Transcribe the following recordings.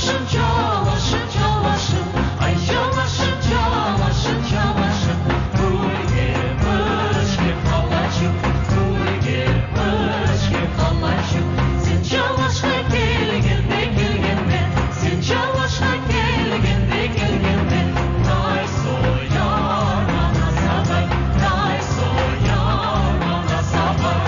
Çalaşım, çalaşım, çalaşım, Ay, çalaşım, çalaşım, çalaşım, Üyge pişken qalaçıq, Üyge pişken qalaçıq, Sen çalaşqa kelgende, kelgende, Sen çalaşqa kelgende, kelgende, Tay soyarman asaday, Tay soyarman asaday.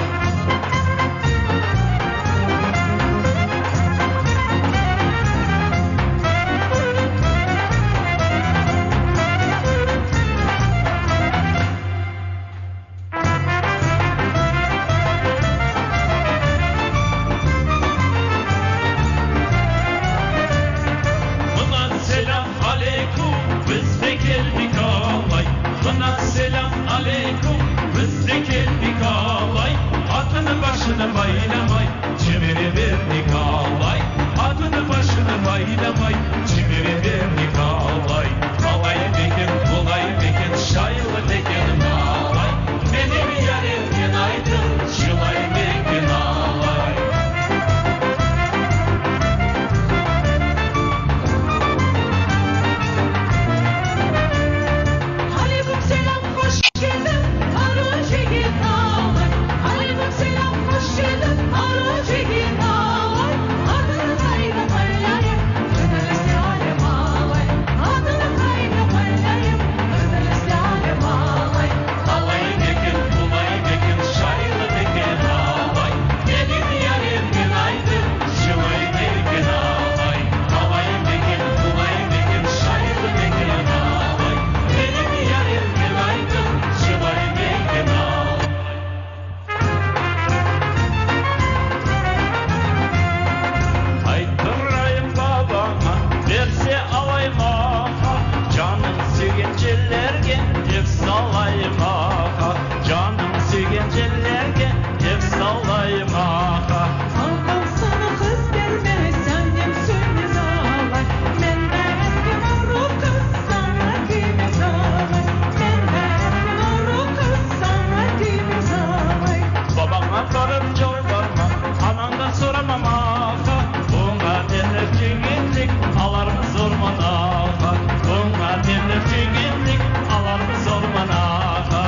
Mına selâm aleyküm, biz de keldik alay. Mına selâm aleyküm, biz de keldik alay. Atını başını baylamay, çevire berdik alay. Atını başını baylamay, çevire berdik alay. Alay meken, bulay meken, şaylı meken alay. Menim yarem aydın, çılay meken alay. Aleyküm selâm, hoş keldiñ, arı cigit alay. Aleyküm selâm, hoş keldiñ, arı cigit alay. Atını qayda baylayım, qıdırlı alem alay. Atını qayda baylayım, qıdırlı alem alay. Alay meken, bulay meken, şaylı meken alay. Menim yarem aydın, çılay meken alay. Alay meken, bulay meken, şaylı meken alay. Menim yarem aydın, çılay meken alay. Ayttırayım babaña, berse alayım aha. Canıñ süygen jerlerge dep salayım aha. Canıñ süygen jerlerge dep salayım aha. Babam saña qız bermez, annem süymez alay. Men beretken arı qız saña tiymez alay. Men beretken arı qız saña tiymez alay. Babaña barıp jalbarma, anañdan soramam aha. Oña derler cigitlik, alarmız orman aha. Oña derler cigitlik, alarmız orman aha.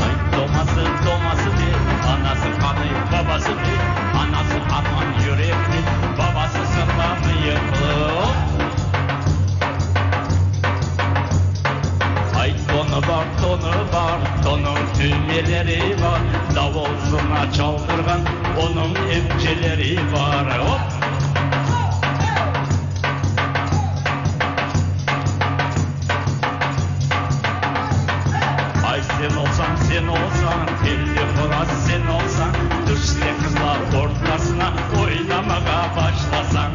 Ay, toması, toması de, anası qanı, babası de, anası arman yürekli, babası sırma mıyıqlı. Ay, tonı bar, tonı bar, tonıñ tüymeleri bar, davul zurna çaldırğan onıñ emceleri bar. Hop! Ay sen olsañ, sen olsañ, telli horaz sen olsañ, tüşse qızlar ortasına oynamağa başlasañ.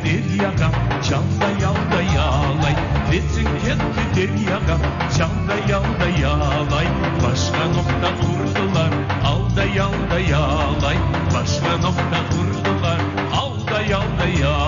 deryağa, Çalda yalda yalay. Tezçik ketti deryağa, Çalda yalda yalay. Başqa noqta urdılar, Alda yalda yalay. Başqa noqta urdılar, Alda yalda yalay.